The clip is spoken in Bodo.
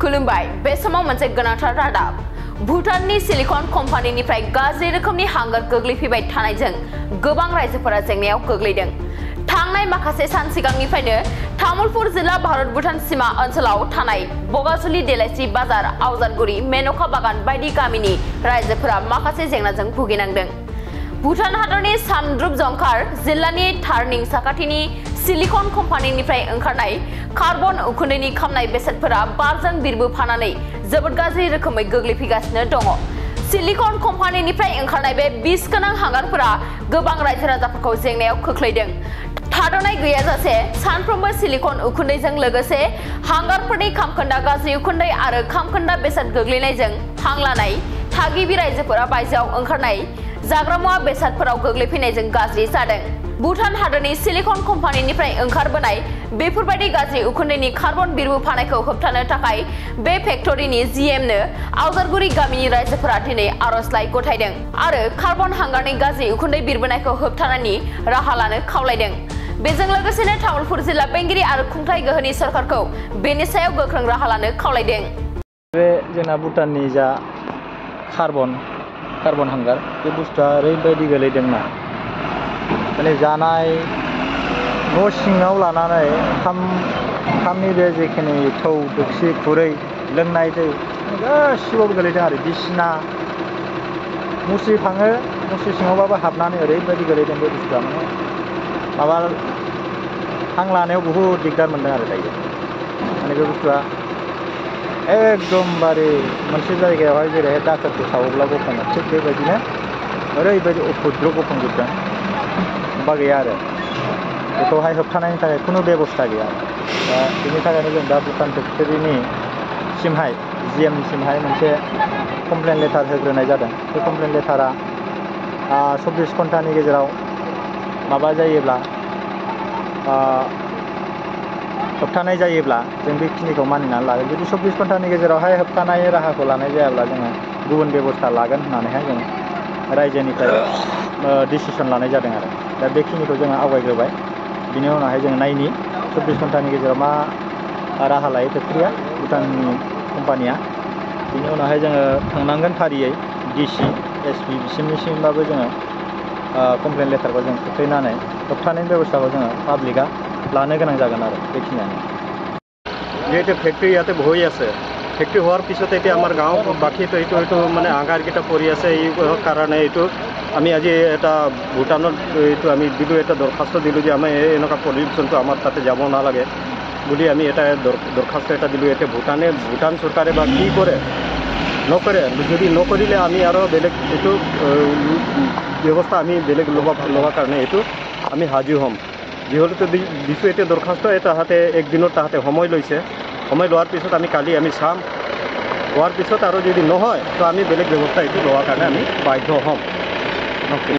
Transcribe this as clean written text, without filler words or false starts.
खुलुमबाय बे समाव मोनसे गोनांथार रादाब भुटाननि सिलिकन कम्पानिनिफ्राय गाज्रि रोखोमनि हांगार गोग्लैफैबाय थानायजों गोबां रायजोफोरा जेंनायाव गोग्लैदों। थांनाय माखासे सान सिगांनिफ्रायनो तामुलपुर जिल्ला भारत भुटान सीमा ओनसोलाव थानाय बगाजुलि देलायस्रि बाजार आवजादगुरि मेनका बागान बायदि गामिनि रायजोफोरा माखासे जेंनाजों भुगिनांदों। भुटान हादरनि सामद्रुप जंखार जिल्लानि थारनिं साखाथिनि सिलिकन कम्पानिनिफ्राय ओंखारनाय कार्बन उखुन्दैनि खामनाय बेसादफोरा बारजों बिरबोफानानै जोबोद गाज्रि रोखोमै गोग्लैफैगासिनो दङ। सिलिकन कम्पानिनिफ्राय ओंखारनाय बे बिस गोनां हांगारफोरा गोबां रायजो राजाफोरखौ जेंनायाव खोख्लैदों। थाद'नाय गैयाजासे सानफ्रोमबो सिलिकन उखुन्दैजों लोगोसे हांगारफोरनि खामखोन्दा गाज्रि उखुन्दै आरो खामखोन्दा बेसाद गोग्लैनायजों हां लानाय थागिबि रायजोफोरा बायजोआव ओंखारनाय जाग्रा मुवा बेसादफोराव गोग्लैफैनायजों गाज्रि जादों। भुटान हादरनि सिलिकन कम्पानिनिफ्राय ओंखारबोनाय बेफोरबायदि गाज्रि उखुन्दैनि कार्बन बिरबोफानायखौ होबथानो थाखाय बे फेक्टरिनि जीएमनो आवजादगुरि गामिनि रायजोफोरा दिनै आर'जलाइ गथायदों आरो कार्बन हांगारनि गाज्रि उखुन्दै बिरबोनायखौ होबथानायनि राहा लानो खावलायदों। बेजों लोगोसेनो तामुलपुर जिल्ला बेंगिरि आरो खुंथाय गोहोनि सरकारखौ बेनि सायाव गोख्रों राहा लानो खावलायदों। बे जोंना भुटाननि जा कार्बन हांगार बे बुस्थुआ ओरैबायदि गोलैदोंना माने जानाय न' सिङाव लानानै ओंखामनि बे जेखिनि थौ दोखसि खुरै लोंनाय दै गासिबावबो गोलैदों आरो बिसिना मुस्रि थाङो मुस्रि सिङावबाबो हाबनानै ओरैबायदि गोलैदों बे बुस्थुआ माबा हां लानायाव बुहुद दिगदार मोनदों आरो दायो माने बे बुस्थुआ एकदमबारे मोनसे जायगायावहाय जेरैहाय दाखोरखौ सावोब्ला गफङो थिग बेबायदिनो ओरैबायदि उपद्रब गफंजोबदों बा गैया आरो बेखौहाय होबथानायनि थाखाय खुनु बेबस्था गैया। दा बेनि थाखायनो जों दा भुटान फेक्टरिनि सिमहाय जीएमनि सिमहाय मोनसे कमप्लेन लेटार होग्रोनाय जादों। बे कमप्लेन लेटारा 24 घन्टानि गेजेराव माबा जायोब्ला होबथानाय जायोब्ला जों बेखिनिखौ मानिनानै लागोन। जुदि 24 घन्टानि गेजेरावहाय होबथानाय राहाखौ लानाय जायाब्ला जोङो गुबुन बेबस्था लागोन होननानैहाय जों रायजोनिफ्राय डिसिसन लानाय जादों आरो दा बेखिनिखौ जोङो आवगायग्रोबाय। बिनि उनावहाय जोङो नायनि 24 घन्टानि गेजेराव मा राहा लायो फेक्टरिया भुटाननि कम्पानिया। बिनि उनावहाय जोङो थांनांगोन फारियै डिसि एसपि बिसिमनिसिमबाबो जोङो कमप्लेन लेटारखौ जों खोख्लैनानै होबथानायनि बेबस्थाखौ जोङो पाब्लिकआ लानो गोनां जागोन आरो बेखिनियानो। যিহেতু ফেক্টরি ইয়াতে বহি আছে ফেক্টরি হওয়ার পিছতে এতিয়া আমার গাঁও বাকীটো এইটো মানে আঙারকেইটা পৰি আছে এই কাৰণে এইটো আমি আজি এটা ভুটানত এইটো আমি দিলোঁ এটা দৰখাস্ত দিলোঁ যে আমি এনেকুৱা পলিউশ্যনটো আমাৰ তাতে যাব নালাগে বুলি আমি এটা দৰখাস্ত এটা দিলোঁ। এতিয়া ভুটান চৰকাৰে বা কি কৰে নকৰে, যদি নকৰিলে আমি আৰু বেলেগ এইটো ব্যৱস্থা আমি বেলেগ ল'বৰ কাৰণে এইটো আমি সাজু হ'ম। যিহেতু দিছোঁ এতিয়া দৰখাস্ত তাহাঁতে একদিনত তাহাঁতে সময় লৈছে। সময় লোৱাৰ পিছত আমি কালি আমি চাম, হোৱাৰ পিছত আৰু যদি নহয় তো আমি বেলেগ ব্যৱস্থা এইটো লোৱাৰ কাৰণে আমি বাধ্য হ'ম।